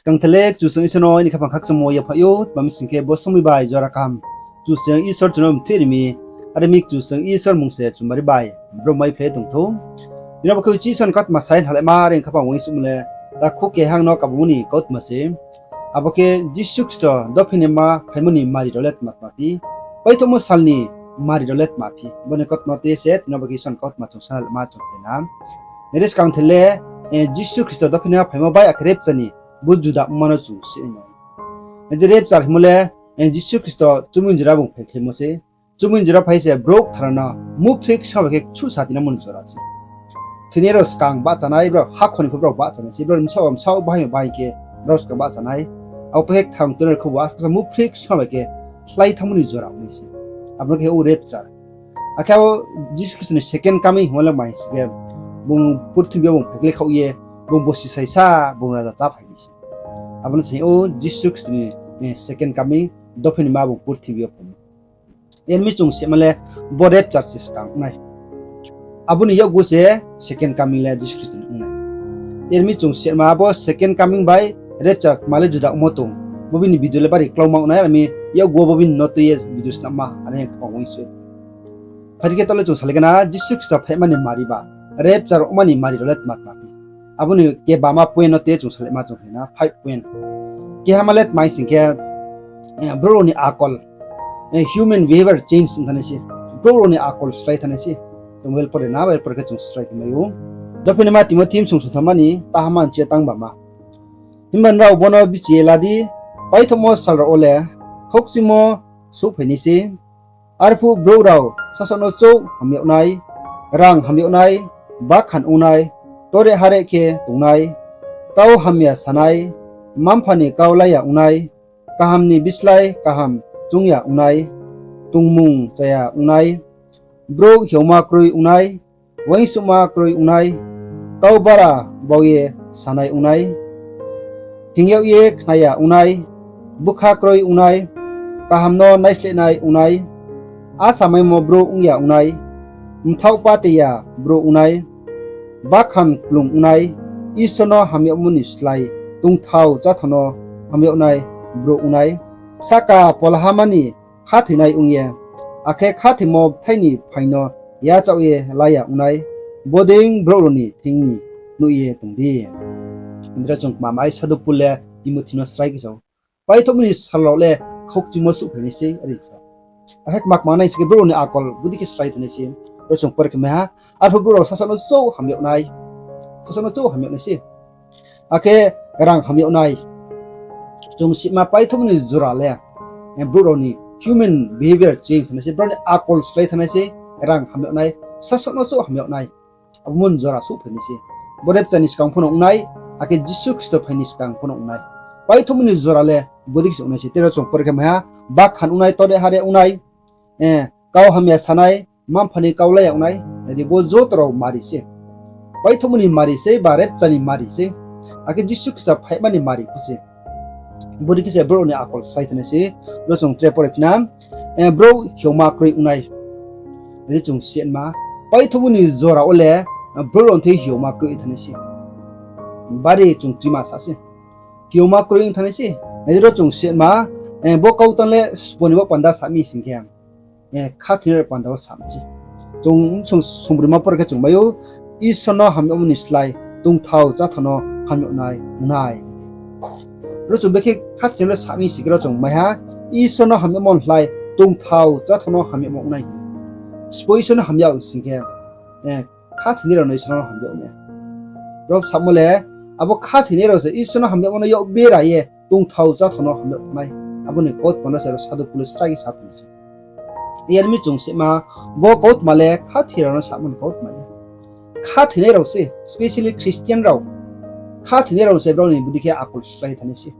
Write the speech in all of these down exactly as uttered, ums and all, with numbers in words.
Skang the le Kchusoyang Isor no aini khaphang khakchangmo yaphaih ou, tma mi sing khe bo somoing bai jora kaham Kchusoyang Isor chung no mthoih ri mi, are mi Kchusoyang Isor mmung se chumari bai bro mai phlai tong thou. Tini bo khe Isor ni kautma sai halaima are khaphang uaingsouhmo le, takhu keha no kabangmo ni kautma se. Abo khe Jisu Khristo dophinaima phaimo ni mari rao le tma tma phi, paithohmo sal ni mari rao le tma phi, bo ni kautma no tui ye se tini bo khe Isor ni kautma chung sa halaima chung khe na. Nai di skang the le, eh, Jisu Khristo dophinaima phaimo bai akhe rapture ni bo juda ongma no chung si nai. Nai di rapture hingmo le, eh, Jisu Khristo chumui jora bung phaikhlaimo se. Chumui jora phai se brouh kthar rao no muphri ksa bai khe kchuhsa tinamo ni jora se. Thoinai rao skang bahcha nai, brao hakhor ni pho brao bahcha nai se, brao ni bsaoh bsaoh bahai bahai khe brao skang bahcha nai. Abo pai khe kthang tongnai rao khebu askasa muphri ksa bai khe khlai thanngmo ni jora ong nai se. Abo no khe ou rapture. Akhe abo Jisu Khristo ni second coming hingmo le mai sing khe, bung purthimbi yo bung phaikhlai khaoh ye, bung bosi saisa, bung raja chá phai nai se. Abo no sing ou Jisu Khristo ni, eh, second coming, dophinaima bung purthimbi yo phaimo. Yar mi chung sima le bo rapture se skang ong nai. Abo ni yakgu se second coming le Jisu Khristo ni ong nai. Yar mi chung sima abo second coming bai rapture tma le juda ongmo tong, bo bini video le bari klauma ong nai, are mi yakgu wo bo bini no tui ye video snamma are khaphang uaingsouh. Phai di khe taoh le chung salai khe na, Jisu Khristo phaima ni mari ba rapture ongma ni mari rao le tma tma phi. Abo ni kebama point no tui ye chung salaima chung khe na, five point. Kehama le tma sing khe, eh, brouh rao ni akol, eh, human behavior change ong thanng nai se. Brouh rao ni akol slái thanng nai se. Chung Bible pore na, Bible pore khe chung slái khe mai ou. Dophinaima Timothi bsung sungthamma ni tahamma nchi ye tang bama. Himba nrao bo no bichi ye la di, paithohmo sal rao wo le khoukchimo souhphai nai se. Arphuh brouh rao sasaoh no chouh ham yag nai, rang ham yag nai, bakhan ong nai, tore hare khe tong nai, kau hamya sa nai, mma-mpha ni kau la ya ong nai, kaham ni bislái kaham choung ya ong nai, tongmung chaya ong nai, brouh hiaoma kroi ong nai, uaingsouhma kroi ong nai, kau bara bau ye sa nai ong nai, hing yag ye khna ya ong nai, bkha kroi ong nai, kaham no naislehnai ong nai, asamaimo brouh ong ya ong nai, mthaoh pate ya brouh ong nai, bakhan kplung ong nai, Isor no ham yagmo ni slái tongthao cháthao no ham yag nai brouh ong nai, sahka polhama ni khathoinai ong ye, akhe khathoimo bthai ni phaing no yachaoh ye la ya ong nai, bodei brouh rao ni thing ni nuh ye tong di. Hing di ro chung kma mai, Sadhu Pol le Timothi no srai khe sa ou, paithohmo ni sal rao le khoukchimo souhphai nai se, are sa. Akhe kma kma nai sing khe brouh rao ni akol bodei khe slái thanng nai se. Ro chung pore khe mai ha, arphuh brouh rao sasaoh no chouh ham yag nai, sasaoh no chouh ham yag nai se. Akhe rang ham yag nai. Chung sima paithohmo ni jora le, eh, brouh rao ni human behavior change thanng nai se, brao ni akol slái thanng nai se, rang ham yag nai, sasaoh no chouh ham yag nai. Abo mon jora souhphai nai se. Bo rapture ni skang pho no ong nai, akhe Jisu Khristo phai ni skang pho no ong nai. Paithohmo ni jora le bodei khe se ong nai se. Tei ro chung pore khe mai ha, bakhan ong nai, tore hare ong nai, eh, kau hamya sa nai, mma-mpha ni kau la ya ong nai, nai di bo joto rao mari se. Paithohmo ni mari se, ba rapture ni mari se. Akhe Jisu Khristo phaima ni mari pho se. Bodei khe se brouh rao ni akol slái thanng nai se. Ro chung tre pore phi na, eh, brouh hiaoma kroi ong nai. Nai di chung sima, paithohmo ni jora wo le, eh, brouh rao thei hiaoma kroi ong thanng nai se. Bari chung krima sa se. Hiaoma kroi ong thanng nai se. Nai di ro chung sima, eh, bo kau tang le sbo ni bo panda sa mi sing khe, eh, khathoinai rao panda wo sa mi se. Chung sung-, sungbrima pore khe chung mai ou, Isor no ham yagmo ni slái tongthao cháthao no ham yag nai ong nai. Ro chung bekhe khathoinai rao sa mi sing khe ro chung mai ha, Isor no ham yagmo ni slái tongthao cháthao no ham yagmo ong nai. Sbo Isor no ham yag sing khe, eh, khathoinai rao no Isor no ham yag nai. Ro samo le, abo khathoinai rao se Isor no ham yagmo no yag bera ye tongthao cháthao no ham yag nai. Abo ni kautma no se ro Sadhu Pol le srai khe sa tong se. Yar mi chung sima, bo kautma le khathoi rao no samo ni kautma le. Khathoinai rao se, specially Christian rao. Khathoinai rao se brao ni bodei khe akol slái thanng nai se.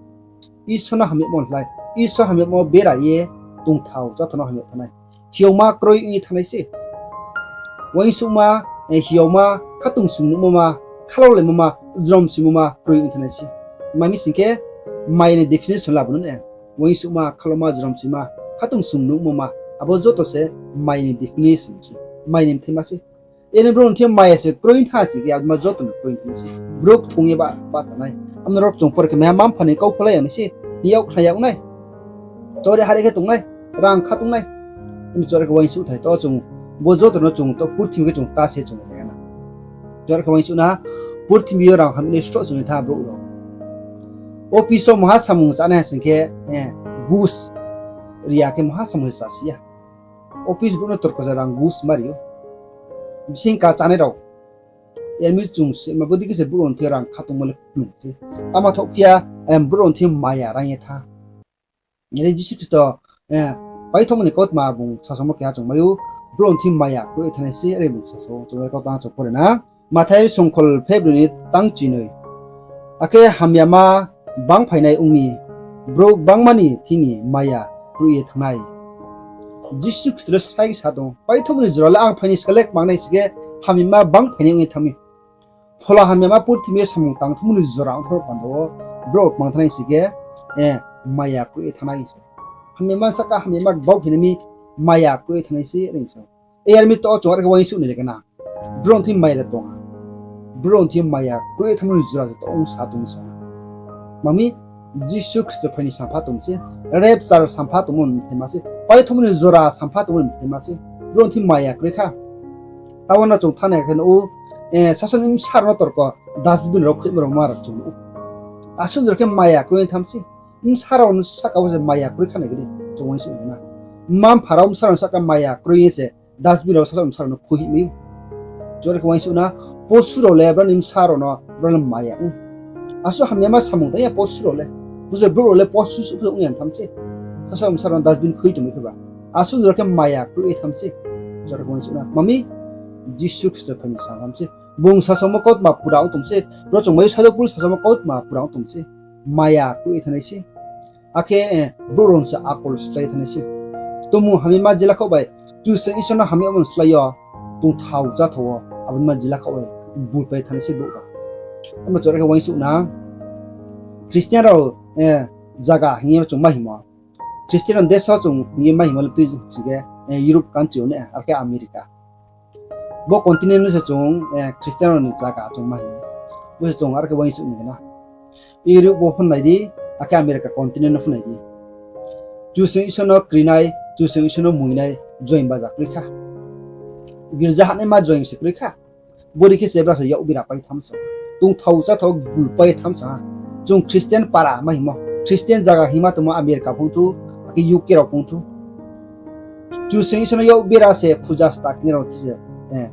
Isor no ham yagmo ni slái, Isor ham yagmo bera ye tongthao cháthao no ham yag thanng nai. Hiaoma kroi ong ye thanng nai se. Uaingsouhma, eh, hiaoma, khatungsung nuhmo ma, khalolaimo ma, jromsoimo ma kroi ong ye thanng nai se. Tma mi sing khe, mai ni definition labo no ne. Uaingsouhma, khalauma, jromsoima, khatungsung nuhmo ma, abo joto se mai ni definition se, mai ni mthaima se. Eni brouh ni thing yo maya se kroi tha sing khe, abo joto no kroi tha se. Brouh kthung ye ba, bahcha nai. Abo no rao chung pore khe maiha mma-mpha ni kau pholai ya nai se. Hing yag khna yag nai. Tori hari khe tongnai, rang kha tongnai. Abo ni chore khe uaingsouh thai to chung, bo joto no chung to purthimbi khe chung ta se chung nai na. Chore khe uaingsouh na, purthimbi yo rang hamya ni sroh chung ni tha brouh rao. Office wo maha samung chánai ha sing khe, gus ri ya khe maha samung se chá si ya. Office brouh no torko se rang gus ma ri ou. Bising ka chánai rao. Yar mi chung se ma bodei khe se brouh rao ni thing yo rang kha tongmo le kplung se. Tma thoh phi ya, brouh rao ni thing yo maya rang ye tha. Are Jisu Khristo, paithohmo ni kautma bung sasaomo keha chung mai ou, brouh rao ni thing yo maya kroi ye thanai se, are bung sasao, chung le kautang chung pore na. Mathai songkhol phebroi ni tang chinoi. Akhe hamyama bangphainai ong mi, brouh gbangma ni thing ni maya kroi ye thanng nai. Jisu Khristo le srai sa tong, paithohmo ni jora le ang phai ni ska le kmangnai sing khe, hamyama bangphainai ong ye thanng mi. Phola hamyama purthimbi yo samung tangthouhmo ni jora ongthar panda wo, brouh kmang thanai sing khe, maya kroi ye thanng nai se. Hamyama sahka hamyama gbau phainai mi maya kroi ye thanng nai se, are sa ou. Yar mi to chung are khe uaingsouh nai le khe na. Brouh rao ni thing yo maya le tong ha. Brouh rao ni thing yo maya kroi ye thanngmo ni jora se to ong sa tong sa. Tma mi, Jisu Khristo phai ni sampha tong se, rapture sampha tongmo ni mthaima se, paithohmo ni jora sampha tongmo ni mthaima se, brouh rao ni thing yo maya kroi kha. Tabo no chung thanng nai khe nuh ou, sasao ni bsa rao no torko dustbin rao khuimo rao ma rao chung nuh ou. Asuh jora khe maya kroi ye thanng se, bsa rao no sahka wo se maya kroi kha nai khe di, chung uaingsouh nai na. Mma-mpha rao bsa rao no sahka maya kroi ye se, dustbin rao sasao bsa rao no khui mai ou. Chung are khe uaingsouh na, posu rao le brao ni bsa rao no brao le maya ou. Asuh hamyama samung tang ya posu rao le. Bo se brouh rao le posu suh pho ong ya thanng se. Sasao bsa rao no dustbin khui tongmai khe ba. Asuh jora khe maya kroi ye thanng se. Chung are khe uaingsouh na. Tma mi, Jisu Khristo phai ni sampha se. Bung sasaomo kautma pura ong tong se. Ro chung mai ou Sadhu Pol sasaomo kautma pura ong tong se. Maya kroi ye thanai se. Akhe, brouh rao se akol slái thanai se. Tongmung hamyama jila khaoh bai, Kchusoyang Isor no hamyama slái yo, tongthao cháthao wo, abo ni ma jila khaoh bai, bulpai thanai se brouh rao. Abo chung are khe uaingsouh na, Christian rao, zaga hing ye chung ma hingmo. Christian rao deso chung hing ye ma hingmo le tui sing khe, Europe country wo ne, are khe America. Bo continent no se chung, Christian rao ni zaga chung ma hing ou. Bo se chung are khe uaingsouh nai khe na. Europe wo pho nai di, akhe America continent no pho nai di. Kchusoyang Isor no krinai, Kchusoyang Isor no muinai, join baja kroi kha. Girja hahnaima join se kroi kha. Bodei khe se bra se yak bira pai tham sa. Tongthao cháthao bulpai tham sa. Chung Christian para ma hingmo, Christian zaga hingma tongmo America phung thu, akhe U K rao phung thu. Kchusoyang Isor no yak bira se phuja sta khenai rao thi se,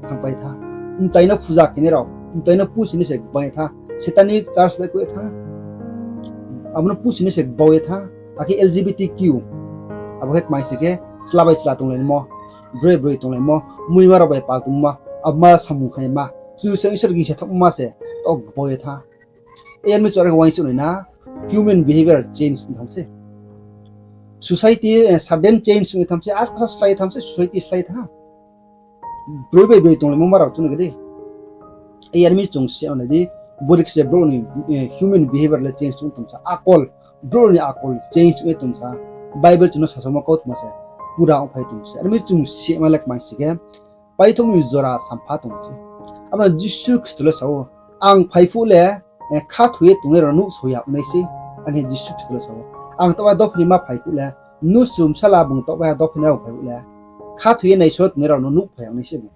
thangpai tha. Mtai no phuja khenai rao, mtai no pusi ni se gbai tha. Satanic church bai koi tha. Abo no pusi ni se gbau ye tha. Akhe L G B T Q. Abo khe kmai sing khe, chla bai chla tonglaimo, broi broi tonglaimo, muima rao bai pal tongma, abo ma samung khaima, Kchusoyang Isor gingsa thaohma se, to gbau ye tha. Yar mi chung are khe uaingsouh nai na, human behavior change ong tham se. Society, sudden change ong tham se, askasa slái tham se, society slái tha. Broi bai broi tonglaimo ma rao chung nai khe di. Yar mi chung se nai di, bodei khe se brouh ni, human behavior le change ong tong sa, akol, brouh ni akol change ong ye tong sa. Bible chung no sasaomo kautma se, pura ongphai tong se. Are mi chung se ma le kmai sing khe, paithohmo ni jora sampha tong se. Abo no Jisu Khristo le sa ou, ang phai phuh le, khathoi ye tongnai rao no nuhsao ya ong nai se, are Jisu Khristo le sa ou. Ang taoh bai dophi ni ma phai phuh le, mnusu bsala bung taoh bai ha dophi ni ma phai phuh le, khathoi ye naisao tongnai rao no nuhphai ya ong nai se bung.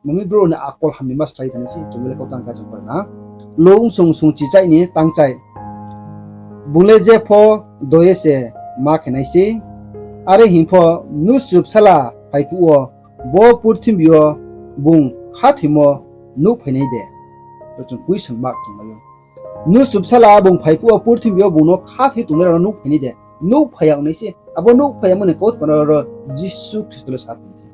Tma mi brouh ni akol hamyama slái thanai se, chung le kautang kha chung pore na. Luk bsung sungchichai ni tangchai. Bung le jepho do ye se ma khe nai se. Are hing pho, mnusu bsala phai phuh wo, bo purthimbi yo bung khathoimo nuhphai nai de? Chung question mark tongmai ou. Mnusu bsala bung phai phuh wo purthimbi yo bung no khathoi tongnai rao no nuhphai nai de? Nuhphai ya ong nai se. Abo nuhphai yamo ni kautma no ro Jisu Khristo le sa tong se.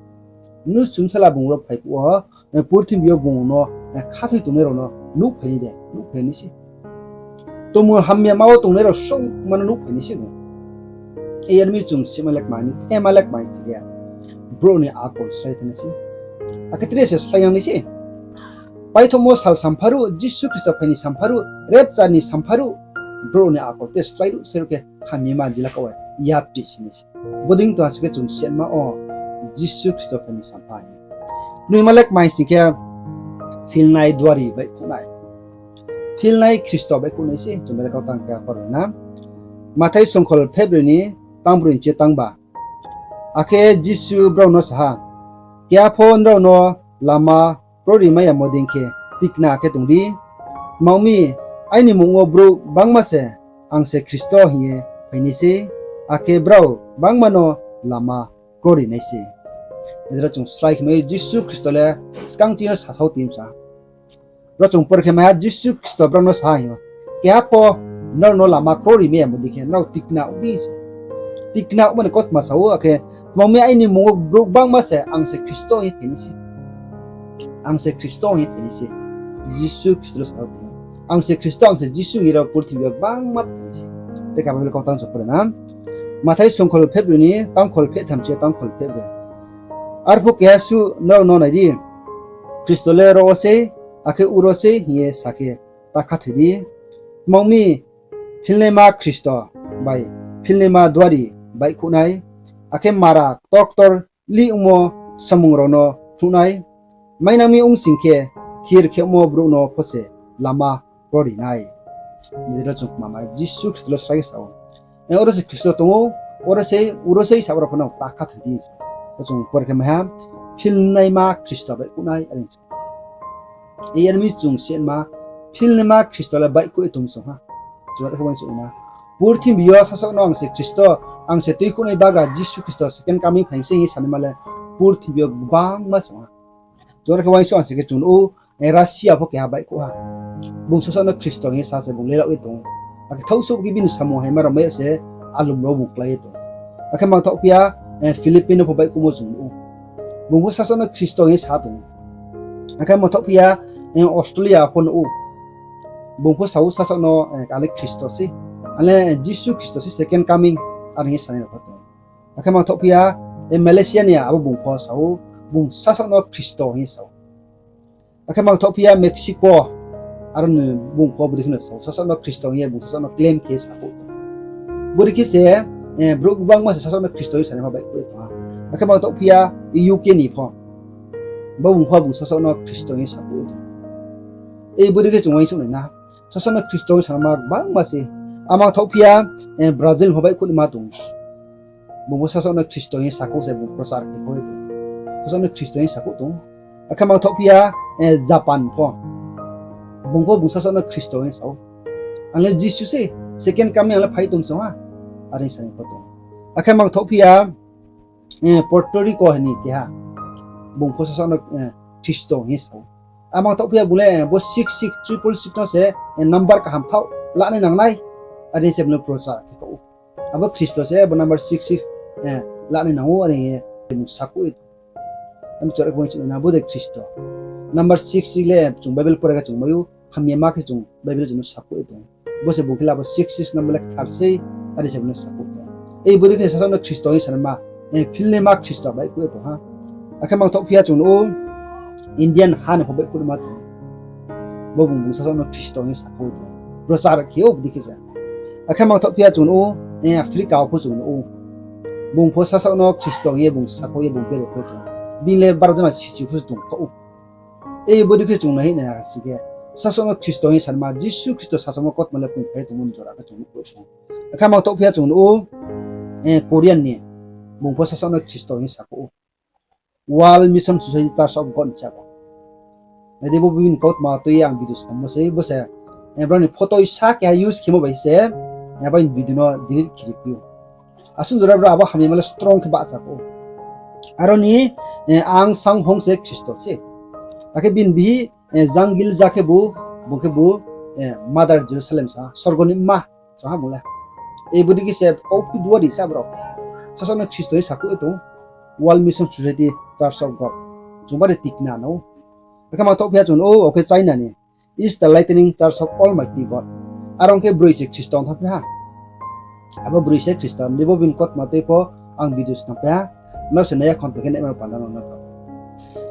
Mnusu bsala bung ro phai phuh wo, purthimbi yo bung no, khathoi tongnai rao no nuhphai nai de? Nuhphai nai se. Tongmung hamyama wo tongnai rao songma no nuhphai nai se bung. Yar mi chung sima le kmai ni, thema le kmai sing khe, brouh ni akol slái thanai se. Akhe tre se slái nang nai se. Paithohmo sal sampharuh, Jisu Khristo phai ni sampharuh, rapture ni sampharuh, brouh ni akol te slái ruh, slái ruh khe hamyama jila khaoh bai yapri si nai se. Bodei tong ha sing khe chung sima o, Jisu Khristo phai ni sampha hing. Noima le kmai sing khe, Philnai duari baihkhouhnai. Philnai Khristo baihkhouhnai se, chung bere kau tang khe pore na. Mathai songkhol phehbroi ni tangbroi ni chi tangba. Akhe Jisu brao no sa ha, Keha pho nrao no lama krori mai yamo dei khe tikna khe tong di. Tma ong mi, aini mmung wo brouh gbangma se, Ang se Khristo hing ye phai nai sei, akhe brao gbangma no lama krori nai sei. Nai di, ro chung srai khe mai Jisu Khristo le skang ching yo sasaoh tui sa. Ro chung pore khe mai ha, Jisu Khristo brao no sa ha hing ou, Keha pho nrao no lama krori mai yamo dei khe nrao tikna ong di. Tikna ongmo ni kautma sa ou, akhe tma ong mi, aini mmung wo brouh gbangma se, Ang se Khristo hing ye phai nai sei. Ang se Khristo hing ye phai nai sei. Jisu Khristo le sa ou, Ang se Khristo, ang se Jisu hing ye ro purthimbi yo gbangma phai nai sei. Tei khe abo le kau tang chung pore na. Mathai songkhol phehbroi ni tangkhol phehtham chi tangkhol phehbroi. Arphuh keha suh nrao no nai di, Khristo le ro wo sei, akhe uro sei hing ye sa khe ta khathoi di. Tma ong mi, philnaima Khristo bai philnaima duari baihkhouhnai, akhe mara ktor ktor lih ongmo samung rao no phnuhnai, mainang mi ong sing khe thir khemo brouh no pho se lama krori nai. Bini ro chung kma mai Jisu Khristo le srai khe sa ou. Oro se Khristo tong ou, oro se, uro sei sa, oro pho no ta khathoi di. Chung pore khe mai ha, philnaima Khristo baihkhouhnai are sa. Yar mi chung se ma, philnaima Khristo le baihkhouh ye tong song ha. Chung are khe uaingsouh na. Purthimbi yo sasaoh no Ang se Khristo, ang se tuikhouhnai bagra Jisu Khristo second coming phai mi sei hing ye sanaima le purthimbi yo gbangma song ha. Chung are khe uaingsouh ang se khe chung nuh ou, Russia pho keha baihkhouh ha. Bung sasaoh no Khristo hing ye sa se bung lelaoh ye tong ou. Akhe thaohsouh khe bini samung haima rao mai ya se alum rao bung klái ye tong ou. Akhe mangthaoh phi ya, Philippine no pho baihkhouhmo chung nuh ou. Bung pho sasaoh no Khristo hing ye sa tong ou. Akhe mangthaoh phi ya, Australia pho nuh ou. Bung pho sa ou sasaoh no, ang le Khristo sei, ang le Jisu Khristo sei second coming, are hing ye sanai rao pho tong ou. Akhe mangthaoh phi ya, Malaysia ni abo bung pho sa ou, bung sasaoh no Khristo hing ye sa ou. Akhe mangthaoh phi ya Mexico, aro ni bung pho bodei khe no sa ou, sasaoh no Khristo hing ye bung sasaoh no claim khe sakhouh tong ou. Bodei khe se, brouh gbangma se sasaoh no Khristo hing ye sanaima baihkhouh ye tong ha. Akhe mangthaoh phi ya U K ni pho, bo bung pho bung sasaoh no Khristo hing ye sakhouh ye tong ou. Bodei khe chung uaingsouh nai na. Sasaoh no Khristo hing ye sanaima gbangma se. Amang thaoh phi ya, Brazil pho baihkhouh naima tong ou. Bung pho sasaoh no Khristo hing ye sakhouh se bung prochar khe khouh ye tong ou. Sasaoh no Khristo hing ye sakhouh tong ou. Akhe mang thaoh phi ya, Japan pho, bung pho bung sasaoh no Khristo hing ye sa ou. Ang le Jisu sei, second coming ang le phai tong song ha, are hing ye sanai pho tong ou. Akhe mang thaoh phi ya, Puerto Rico hing ni keha, bung pho sasaoh no Khristo hing ye sa ou. Amang thaoh phi ya bung le bo six six triple six no se number kaham thaoh lanai nang nai, are hing se bung le prochar khe khouh ou. Abo Khristo se bo number six six lanai nang ou, are hing ye bung sakhouh ye tong ou. Abo choreh khe uaingsouh nai na, bo de Khristo. Number six six le chung Bible pore khe chung mai ou, hamyama khe chung Bible chung no sakhouh ye tong ou. Bo se bung khe le abo six six number le kthar sei, are se bung no sakhouh tong ou. Bodei khe sasaoh no Khristo hing ye sanaima, philnaima Khristo baihkhouh ye tong ha. Akhe mang thaoh phi ya chung nuh ou, Indian ha ni pho baihkhouh naima tong ou. Bo bung bung sasaoh no Khristo hing ye sakhouh ye tong ou. Prochar khe ou bodei khe se. Akhe mang thaoh phi ya chung nuh ou, Africa wo pho chung nuh ou. Bung pho sasaoh no Khristo hing ye bung sakhouh ye bung bere khe tong ou. Bini le baro jona sichu pho se tong kha ou. Bodei khe chung nai hing nai ha si khe, sasaoh no Khristo hing ye sanaima, Jisu Khristo sasaoh no kautma le pung phai tongmo ni jora khe chung nuh ou. Akhe mang thaoh phi ya chung nuh ou, Korean ni, bung pho sasaoh no Khristo hing ye sakhouh ou. World Mission Society Church of God ni sabo. Nai di, bo bini kautma tui ye ang video snammo sei, bo se, brao ni photo sa keha use khemo bai se, abo ni video no delete khe ri phi ou. Asuh jora brao abo hamyama le strong khe bahcha ou. Aro ni, Aung San Hong se Khristo se. Akhe bini bihih, Jang Gilja khebu, bung khebu, Mother Jerusalem sa, sorgo ni mma, sa ha bung le. Bodei khe se kauphi duari sa brao. Sasaoh no Khristo hing ye sakhouh ye tong ou. World Mission Society Church of God. Chung bari tikna nang ou. Akhe mang thaoh phi ya chung nuh ou, akhe China ni Eastern Lightning Church of Almighty God. Aro ong khe broi se Khristo ong thanng phi ha. Abo broi se Khristo, nai di bo bini kautma tui pho ang video snam pai ha. Nrao se nai ya khon pai khe naima panda no na.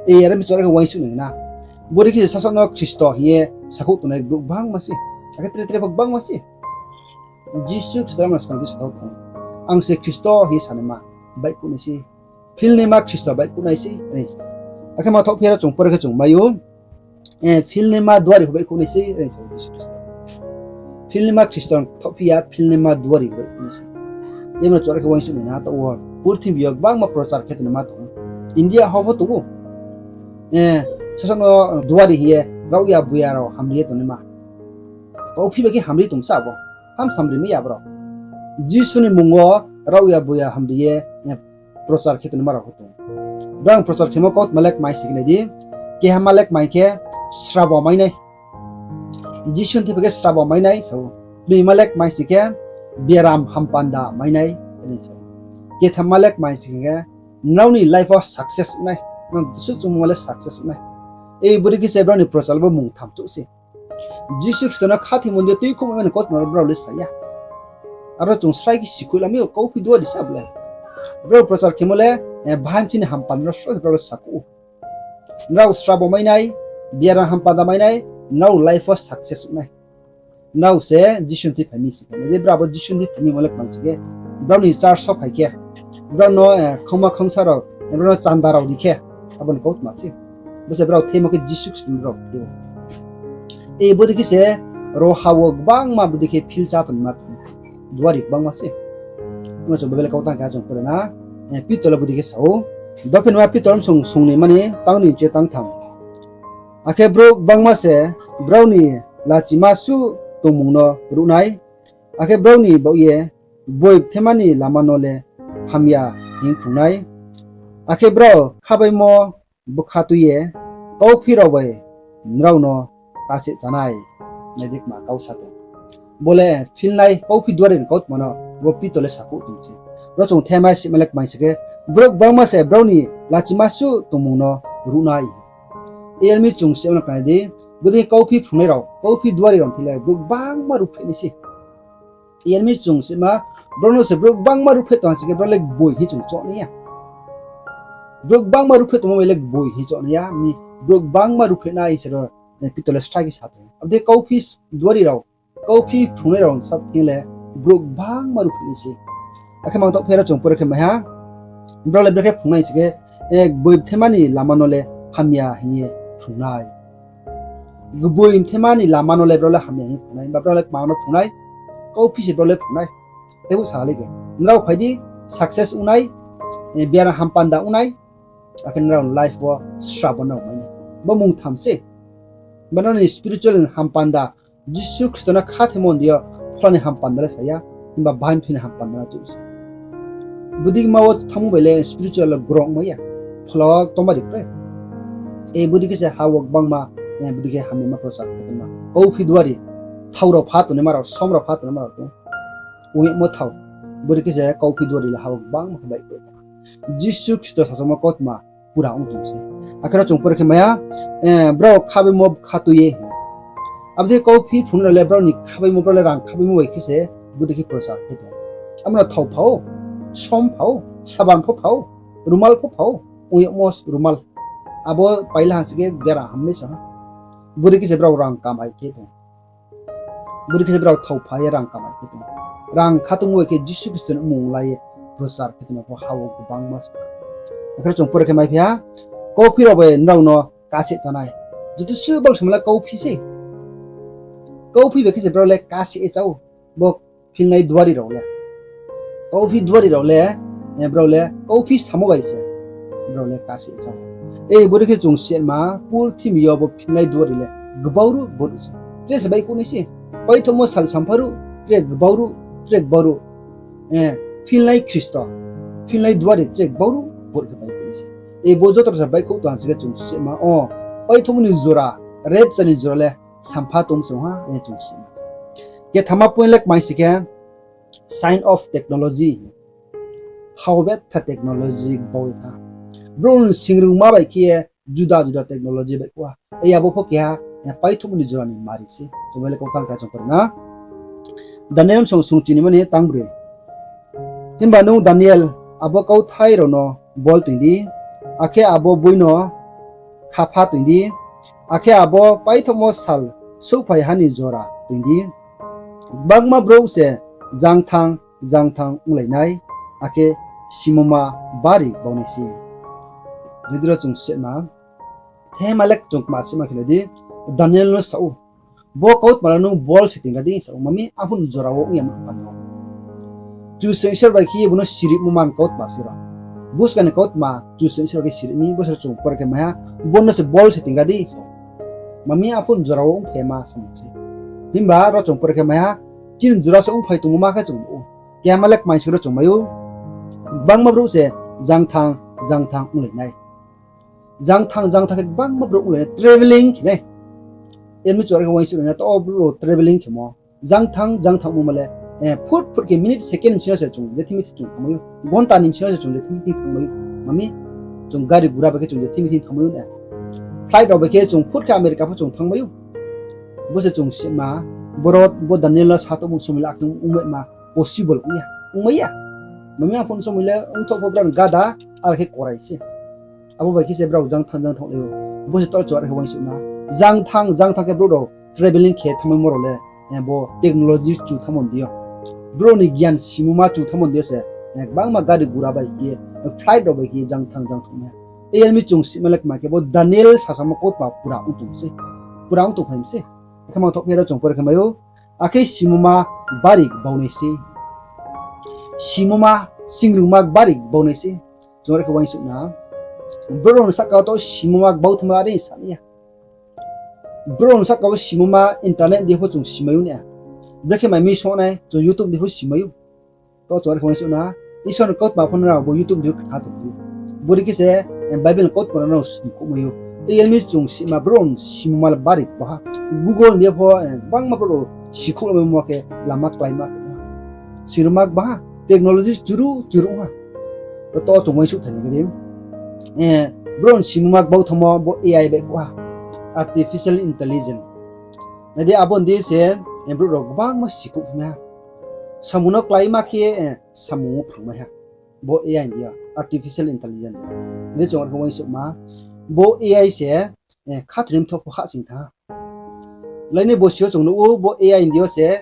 Are mi choreh khe uaingsouh nai na. Bodei khe se sasaoh no Khristo hing ye sakhouh tongnai brouh gbangma se. Akhe tre tre pho gbangma se. Jisu Khristo le skang di sasaoh tong ou. Ang se Khristo hing ye sanaima baihkhouh nai sei. Philnaima Khristo baihkhouh nai sei, are sa. Akhe mang thaoh phi ya ro chung pore khe chung mai ou. Philnaima duari pho baihkhouh nai se, are sa ou Jisu Khristo. Philnaima Khristo thohphi ya, philnaima duari pho baihkhouh nai se. Imo chora khe uaingsouh nai na, taoh wo purthimbi yo gbangma prochar khe tongnaima tong ou. India ha pho tong ou. Sasaoh no duari hing ye, raohya buya rao hamri ye tongnaima. Kauphi bai khe hamri tong sa abo. Ham samri mai ya brao. Jisu ni mmung wo raohya buya hamri ye, prochar khe tongnaima rao pho tong ou. Brao ni prochar khemo kautma le kmai si khe nai di. Keha ma le kmai khe srabo mai nai. Jisu ni thing phai khe srabo mai nai sa ou. Knoima le kmai si khe biaram hampanda mai nai, are sa ou. Kethamma le kmai si khe nrao ni life wo success ong nai. Nrao suh chungmo le success ong nai. Bodei khe se brao ni prochar le bo mungtham chouh se. Jisu Khristo no khathoimo ni tuikhouhmai mani kautma rao brao le sa ya. Aro chung srai khe sikhouh lamai ou, kauphi duari sa bo le. Brao prochar khemo le, bahaing chini hampanda rao srai brao le sakhouh ou. Nrao srabo mai nai, biaram hampanda mai nai, nrao life wo success ong nai. Nrao se Jisu ni thing phai mi si khe, nai di brao abo Jisu ni thing phai mi mo le kmai si khe, brao ni church wo phai khe, brao no khongma khongsa rao, brao no chanda rao ri khe, abo ni kautma se. Bo se brao themo khe Jisu Khristo ni brao the ou. Bodei khe se ro ha wo gbangma bodei khe phil chá tongma duari gbangma se. Amo chung Bible kautang khe chung pore na, Pitor le bodei khe sa ou. Dophenma Pitor msong sung ni mani tang ni chi tang tham. Akhe brouh gbangma se brao ni lachima suh tongmung no ruh nai, akhe brao ni baoh ye boi bthema ni lama no le hamya hing phrung nai, akhe brao khabaimo bkha tui ye kauphi rao bai nrao no kaseh chá nai. Nai di kma kau sa tong. Bo le philnai kauphi duari ni kautma no bo Pitor le sakhouh tong se. Ro chung thema sima le kmai si khe, brouh gbangma se brao ni lachima suh tongmung no ruh nai. Iyar mi chung sima le kmai di, bodei kauphi phrungnai rao, kauphi duari rao thing le brouh gbangma ruhphreh nai se. Iyar mi chung sima, brao no se brouh gbangma ruhphreh tong ha si khe brao le gboi hing chung choh nai ya. Brouh gbangma ruhphreh tongmo bai le gboi hing choh nai ya, mi brouh gbangma ruhphreh nai se ro, Pitor le srai khe sa tong. Abo dei kauphi duari rao, kauphi phrungnai rao sa thing le brouh gbangma ruhphreh nai se. Akhe mang taoh pherao chung pore khe mai ha, brao le brekhe phrung nai si khe, gboi bthema ni lama no le hamya hing ye phrung nai. Gboi bthema ni lama no le brao le hamya hing phrung nai, himba brao le kma no phrung nai, kauphi se brao le phrung nai. Teibo sa le khe, nrao phai di, success ong nai, biaram hampanda ong nai, akhe nrao life wo srabo nrao mai nai. Bo mungtham se. Bo nrao ni spiritual hampanda, Jisu Khristo no khathoimo ni yo, phola ni hampanda le sa ya, himba bahaing bthai ni hampanda no chouh se. Bodei ma wo thanngmo bai le spiritual le grong mai ya, phola wo tongmari pre. Bodei khe se ha wo gbangma, bodei khe hamyama prochar khe tongma. Kauphi duari, thao rao pha tongnaima rao, som rao pha tongnaima rao tong. Ong yagmo thao, bodei khe se kauphi duari le ha wo gbangma khe baihkhouh. Jisu Khristo sasaomo kautma pura ong tong se. Akhe ro chung pore khe mai ha, brao khabaimo bkha tui ye hing. Abo dei kauphi phrungnai rao le brao ni khabaimo, brao le rang khabaimo bai khe se bodei khe prochar khe tong. Abo no thao pha ou, som pha ou, saban pho pha ou, rumal pho pha ou, ong yagmo rumal. Abo pai la ha si khe bera hamnai sa ha. Bodei khe se brao rang kamai khe tong. Bodei khe se brao thao pha ye rang kamai khe tong. Rang khatungmo bai khe Jisu Khristo ni mmung la ye prochar khe tongmo pho ha wo gbangma se. Akhe ro chung pore khe maiphi ha, kauphi rao bai nrao no kaseh chá nai. Joto se bang se mala kauphi se. Kauphi bai khe se brao le kaseh ye chá ou. Bo philnai duari rao le, kauphi duari rao le, brao le kauphi samo bai se brao le kaseh ye chá ou. Bodei khe chung sima, purthimbi yo bo philnai duari le gbau ruh, gbau ruh se. Tre se baihkhouh nai se. Paithaohmo sal sampha ruh, tre gbau ruh, tre gbau ruh. Philnai Khristo, philnai duari tre gbau ruh, gbau ruh khe baihkhouh nai se. Bo joto se baihkhouh tong ha si khe chung sima o, paithaohmo ni jora, rapture ni jora le sampha tong se ong ha, chung sima. Kethama point le kmai si khe, science of technology. Ha wo betha technology bau ye tha. Brouh ni singrungma bai khe ye juda juda technology baihkhouh ha. Abo pho keha, paithaohmo ni jora ni mari se. Chung Bible kautang khe chung pore na. Daniel msong sung chinima ni tang broi. Himba nung Daniel, abo kauthai rao no bol toing di, akhe abo boi no khapha toing di, akhe abo paithaohmo sal souhphai ha ni jora toing di. Gbangma brouh se jangthang jangthang onglai nai, akhe simoma bari bau nai se. Nai di ro chung sima, Thema le chung kma sima khe nai di, Daniel no sa ou, bo kautma le nung bol se tingra di sa ou, mami aphun jora wo ong ya ma panda. Kchusoyang Isor bai khe ye bung no sirimo man kautma se ro. Buskang ni kautma Kchusoyang Isor bai khe siri mi, bo se chung pore khe mai ha, bo no se bol se tingra di sa ou. Mami aphun jora wo ongphai ma samung se. Himba ro chung pore khe mai ha, chini jora se ongphai tongmo ma khe chung nuh ou. Keha ma le kmai sing ro chung mai ou. Gbangma brouh se jangthang jangthang onglai nai. Jangthang jangthang khe gbangma brouh onglai nai, travelling khe nai. Emi chora khe uaingsouh nai na, to brouh rao travelling khemo. Jangthang jangthang ongmo ma le, phut phut khe minute second bsing yo se chung je thimi thing chung thanngmai ou. Gonta ni bsing yo se chung je thimi thing thanngmai ou. Mami, chung gari gura bai khe chung je thimi thing thanngmai ou na. Flight rao bai khe chung phut khe America pho chung thanngmai ou. Bo se chung sima, boro bo Daniel no sa tongmo somoi le akhe ongmai ma, possible ong ya, ongmai ya. Mami aphun somoi le ongthouh pho brao ni gada, ar khe korai se. Abo bai khe se brao jangthang jangthang lai ou. Bo se tor chora khe uaingsouh na. Jangthang jangthang khe brouh rao travelling khe thanngmaimo rao le, bo technology chu thanngmo ni deing yo, brouh ni gian simoma chu thanngmo ni deing yo se, gbangma gari gura bai khe, flight rao bai khe jangthang jangthang mai. Emi chung sima le kma khe bo Daniel sasamo kautma pura ong tong se, pura ong tongphai mi se. Akhe mangthouh phi ro chung pore khe mai ou. Akhe simoma bari gbau nai se. Simoma, singrungma bari gbau nai se. Chung are khe uaingsouh na. Brouh rao ni sahka wo to simoma gbau thangma are sa nai ya. Brouh rao ni sahka wo simoma internet dei pho chung simai ou na. Brekhe mai mi song nai, chung YouTube dei pho simai ou. To chung are khe uaingsouh na. Isor ni kautma pho nrao bo YouTube dei pho khna tong ou. Bodei khe se, Bible ni kautma rao nrao sni khouhmai ou. Emi chung sima brouh rao ni simoma le bari gbau ha. Google dei pho, gbangma brouh rao sikhouh maimo khe lama kláima khe ha. Singrungma gbau ha, technology churu churu ha. To chung uaingsouh thai ni khe di. Brouh ni simoma gbau thangmo bo A I baihkhouh ha. Artificial intelligence. Nai di, abo ni deing se, brouh rao gbangma sikhouh phi mai ha. Samung no kláima khe, samung wo phrangmai ha. Bo A I ni deing yo, artificial intelligence. Nai di chung are khe uaingsouhma. Bo A I se, khathoini mthoh pho hahsoing thanng ha. Laini bosi yo chung nuh ou, bo A I ni deing yo se,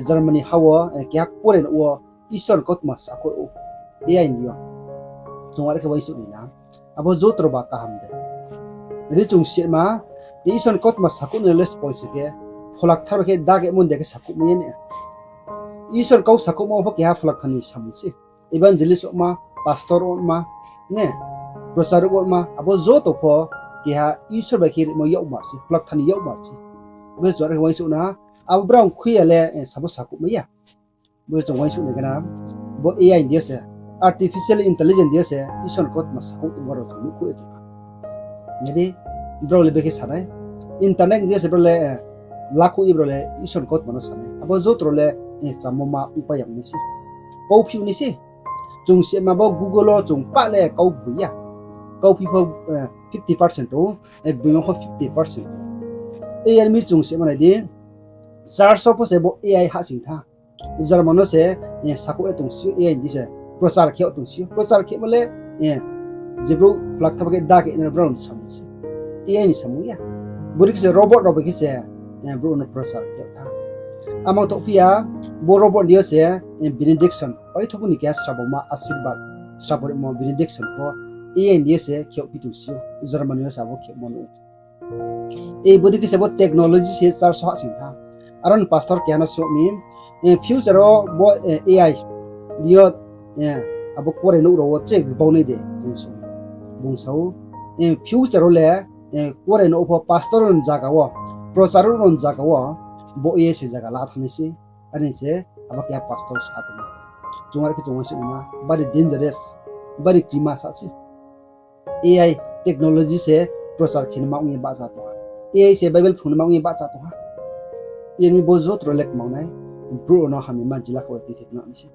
Germany ha wo, keha kuarenouh wo Isor ni kautma sakhouh ou. A I ni deing yo. Chung are khe uaingsouh nai na. Abo joto ba kaham de. Nai di chung sima, Isor ni kautma sakhouh nai le spoil se khe, Phola Kthar bai khe dagemo ni de khe sakhouh mai ya na. Isor kau sakhouhmo pho keha Phola Kthar ni samung se. Evangelist ongma, pastor ongma, ne, procharoh ongma, abo joto pho keha Isor bai khe rimo yakmar se, Phola Kthar ni yakmar se. Abo chung are khe uaingsouh na, abo brao khui ya le, sabo sakhouh mai ya. Bo chung uaingsouh nai khe na, bo A I ni deing yo se, artificial intelligence deing yo se, Isor ni kautma sakhouh tongmo rao chung nuhkhouh ye tong ha. Nai di, brao le bekhe sa nai, internet deing yo se brao le, lakhouh ye brao le Isor ni kautma no sa nai. Abo joto rao le, chamoma ongpai ya nai se. Kauphi nai se. Chung sima bo Google wo chung pah le kau gboi ya. Kauphi pho, fifty percent tong ou, gboimo pho fifty percent tong ou. Are mi chung sima nai di, church wo pho se bo A I hahsoing thanng ha. German no se, sakhouh ye tong si ou, A I ni deing se, prochar khe yag tong si ou. Prochar khemo le, je brouh Phola Kthar bai khe da khe nai brao ni samung se. A I ni samung ya. Bodei khe se robot rao bai khe se, brouh no prochar khe yag thanng ha. Amang thouh phi ya, bo robot ni deing yo se, benediction, paithoh ni keha sraboma asirbad, srabo rimo benediction pho, A I ni deing yo se khe yagphi tong si ou, Germany yo se abo khemo nuh ou. Bodei khe se bo technology se church wo hahsoing thanng ha. Aro ni pastor keha no sroh mi, future wo bo, A I deing yo, abo kuarenouh rao wo tre gbau nai de, hing song. Bung sa ou, future wo le, kuarenouh pho pastor rao ni zaga wo, procharoh rao ni zaga wo, bo A I se zaga la thanng nai se, are se, abo keha pastor sa tong ou. Chung are khe chung uaingsouh na, bari dangerous, bari krima sa se. A I technology se prochar khe naima ong ye bahcha tong ha. A I se Bible phrung naima ong ye bahcha tong ha. Are mi bo joto rao le kmang nai, brouh rao no hamyama jila khaoh bai tuithe tinang nai se.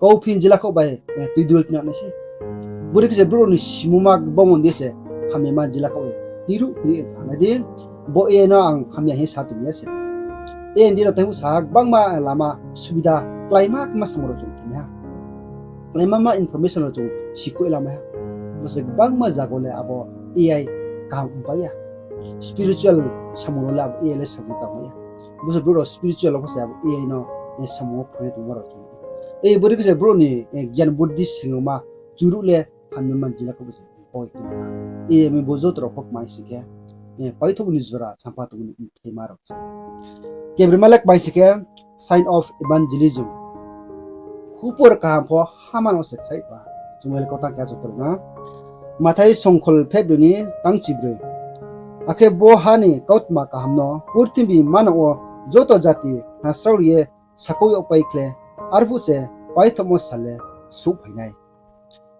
Kauphi jila khaoh bai, tuidul tinang nai se. Bodei khe se brouh rao ni simoma gbamo ni deing yo se, hamyama jila khaoh bai tuiruh tuiruh ye thanng nai di, bo A I no ang hamya hing sa tong ya se. A I ni deing yo taihu sa ha, gbangma lama subida, kláima kma samung rao chung khe mai ha. Kláima ma information rao chung sikhouh ye lamai ha. Bo se gbangma zaga le abo A I kaham ongpai ya. Spiritual samung rao le abo A I le samung tangmai ya. Bo se brouh rao spiritual rao pho se abo A I no, samung wo phrung ye tongma rao chung. Bodei khe se brouh ni, gian buddhi singrungma churuh le hamyama jila khaoh bai se. poi tong ha. Iyar mi bo joto rao pho kmai sing khe, paithohmo ni jora sampha tongmo ni mthaima rao se. Kebrima le kmai sing khe, sign of evangelism. Khupor kaham pho ha manang wo se khaih ba. Chung bai le kautang keha chung pore na. Mathai songkhol phehbroi ni tangchibroi. Akhe bo ha ni kautma kaham no purthimbi manang wo joto jati khnasrao ye sakhouh yagpai khle, arphuh se paithohmo sal le souhphai nai.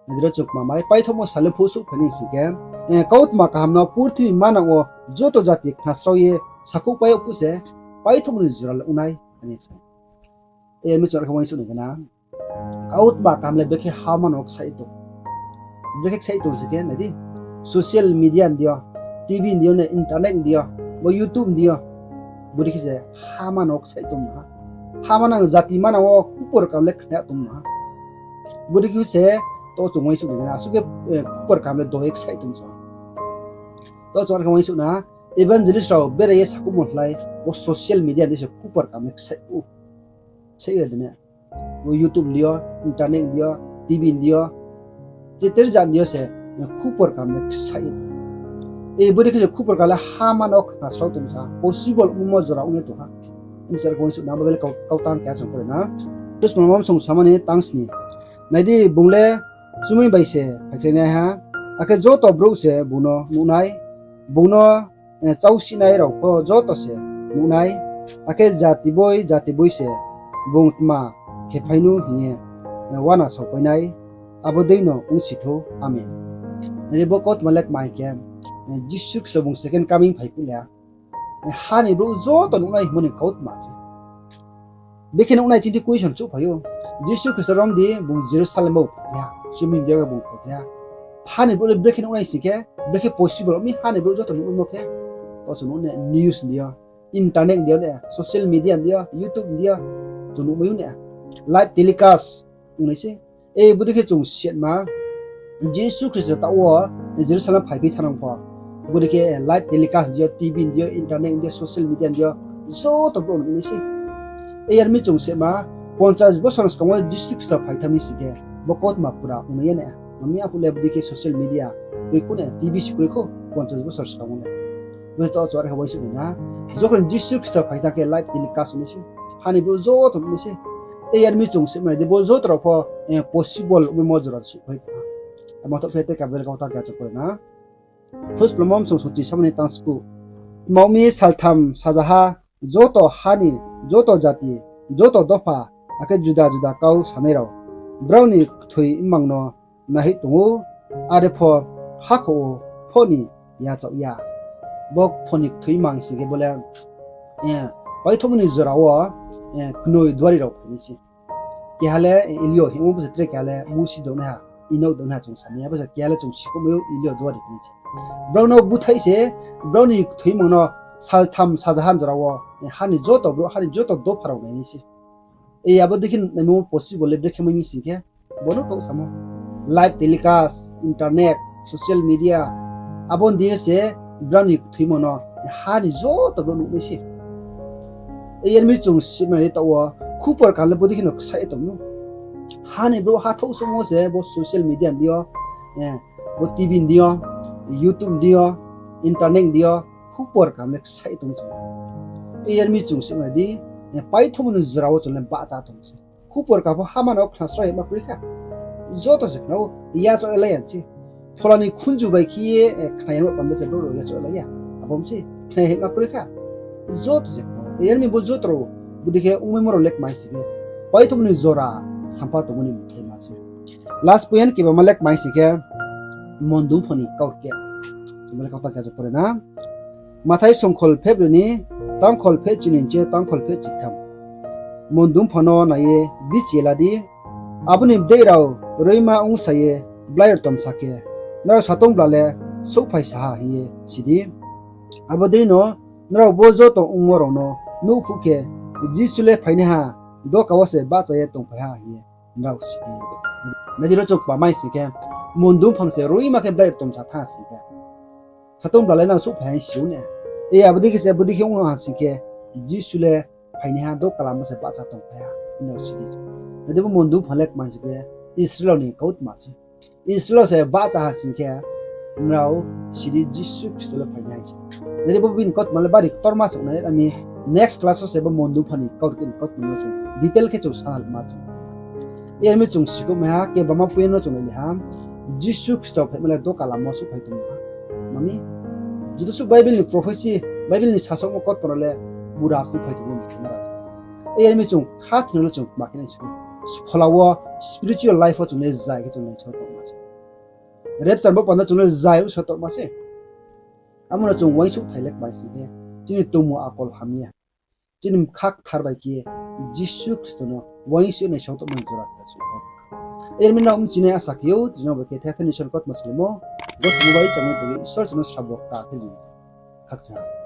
Nai di ro chung kma mai, paithohmo sal le phuh souhphai nai sing khe, kautma kaham no purthimbi manang wo joto jati khnasrao ye sakhouhpai yag phuh se paithohmo ni jora le ong nai, hing ye sa. Iyar mi chung are khe uaingsouh nai khe na, kautma kaham le brekhe ha manang wo ksaih tong. Brekhe ksaih tong sing khe, nai di, social media ni deing yo, TV ni deing yo, ne internet ni deing yo, bo YouTube ni deing yo, bodei khe se ha manang wo ksaih tong ha. Ha manang jati manang wo khupor kaham le khna tong ha. Bodei khe se to chung uaingsouh nai khe na, asuh khe khupor kaham le do ye ksaih tong sa. To chung are khe uaingsouh na, evangelist rao berai ye sakhouhmo hlai, bo social media ni deing se khupor kaham le ksaih ou. Ksaih ya de ne. Bo YouTube ni deing yo, internet ni deing yo, TV ni deing yo, jeter jat ni deing yo se khupor kaham le ksaih ye. Bodei khe se khupor kaham le ha manang wo khnasrao tong sa, possible ongmo jora ong ye tong ha. Ong se are khe uaingsouh na, bo bele kautang keha chung pore na. Joshua mam song sama ni tang sni. Nai di, bung le chumui bai se phaikhlainaiha, akhe joto brouh se bung no nuh nai, bung no chausinai rao pho joto se nuh nai, akhe jati boi jati boi se bung tma khe phai nu hing ye uana saopai nai, abo dei no ongsi thou. Amen. Nai di, bo kautma le kmai khe, Jisu Khristo bung second coming phai phuh le, ha ni brouh joto nuh nai hingmo ni kautma se. Brekhe nuh nai chini question chouhphai ou. Jisu Khristo rom di bung Jerusalem wo phai ha, chumui ni deing yo bung phai ha. Ha ni brouh le brekhe nuh nai sing khe, brekhe possible ong mi ha ni brouh joto nuh nai mo khe. To chung nuh ne news ni deing yo, internet ni deing yo ne, social media ni deing yo, YouTube ni deing yo, chung nuhmai ou ne. Live telecast ong nai se. Bodei khe chung sitma, Jisu Khristo taoh wo Jerusalem phaiphi thanng pho, bodei khe live telecast ni deing yo, TV ni deing yo, internet ni deing yo, social media ni deing yo, joto brouh nuh nai se. Iyar mi chung sitma, ponchas bosor ni skang wo Jisu Khristo phai thanng mi sing khe, bo kautma pura ong nai ya ne. Mami aphuh le bodei khe social media kroi khou ne, TV se kroi khou, ponchas bosor skang wo le. Bo to chung are khe uaingsouh nai na. Jokhon Jisu Khristo phai thanng khe live telecast ong nai se. Ha ni brouh joto nuh nai se. Iyar mi chung sitma nai di, bo joto rao pho possible ongmo jora souhphai tong ha. Amo tho khe te ka bel kautang keha chung pore na. Phusplomom song sungchi sama ni tang sku. Tma ong mi saltham sajaha joto ha ni, joto jati, joto dopha, akhe juda juda kau sanai rao, brao ni kthoi mmang no naihih tong ou, are pho hakhouh wo pho ni yachaoh ya. Bo pho ni kthoi mmang sing khe bo le, paithohmo ni jora wo, knoi duari rao phai nai se. Keha le Elio hingmo bo se, tre keha le Musi dongnaiha, Inok dongnaiha chung samai ya, bo se keha le chung sikhouhmai ou Elio duari phai nai se. Brao no búthaih se, brao ni kthoi mmang no saltham sajaha ni jora wo, ha ni joto brouh, ha ni joto dopha rao nai nai se. Abo dei khe naimo possible le brekhe mai mi sing khe, bo no taoh samo. Live telecast, internet, social media, abo ni deing yo se brao ni kthoimo no ha ni joto brouh nuh nai se. Iyar mi chung sima ni taoh wo, khupor kaham le bodei khe no ksaih ye tong nou. Ha ni brouh ha thouh souhmo se bo social media ni deing yo, bo TV ni deing yo, YouTube ni deing yo, internet ni deing yo, khupor kaham le ksaih ye tong chung. Iyar mi chung sima di, paithohmo ni jora wo chung le bahcha tong se. Khupor kaham pho ha mano khna srao ye ma kroi kha. Joto se khna ou, yachaoh ye lai ya se. Phola ni khunju bai khe ye, khna ya no panda se brouh rao yachaoh ye lai ya. Abo se khna ye ma kroi kha. Joto se khna ou. Iyar mi bo joto rao, bodei khe ongmaimo rao le kmai sing khe, paithohmo ni jora sampha tongmo ni mthaima se. Last point kebama le kmai sing khe, mondung pho ni kaurkeh. Tongmo le kautang khe je pore na. Mathai songkhol phehbroi ni tangkhol phehchini ni chi yo tangkhol phehchitham. Mondung pho no nai ye bichi ye la di. Abo ni bdeih rao roima ongsa ye blai rtom sa khe, nrao satongbla le souhphai sa ha hing ye si di. Abo dei no nrao bo joto ongmo rao no nuh phuh khe, Jisu le phainaiha doka wo se bahcha ye tongphai ha hing ye nrao si di. Nai di ro chung kma mai sing khe, mondung phang se roima khe blai rtom sa thanng sing khe, satongbla le nang souhphai ha hing si ou ne. Abo dei khe se, bodei khe ong ha sing khe, Jisu le phainaiha doka lama se bahcha tongphai ha hing nrao si di. Nai di bo mondung phang le kma sing khe, Israel ni kautma se. Israel se bahcha ha sing khe, nrao siri Jisu Khristo le phai nai se. Nai di, bo bini kautma le bari ktorma chung nai ami next class wo se bo mondopha ni kaurkeh ni kautma no chung detail khe chung sanalma chung. Yar mi chung sikhouh mai ha, kebama point no chung nai ha, Jisu Khristo phaima le doka lama wo souhphai tong ha. Mami, joto suh Bible ni prophecy, Bible ni sasaomo kautma no le pura khuphai tong ou, mara. Yar mi chung khathoinai no chung tma khe nai se khe, phola wo spiritual life wo chung le zai khe chung naisaoh tongma se. Rapture bo panda chung le zai usa tongma se. Amo no chung uaingsouhthai le kmai sing khe, chini tongmung akol hamya, chini bkha kthar bai khe Jisu Khristo no uaingsouh naisaoh tongmani jora khe souhphai. Yar mi nrao mchinai asa khe ou, tini bai khe Theatha ni Isor ni kautma salaimo, gothomo bai changmo tong ye Isor chung no srabo kta khe di. Khakchang ha.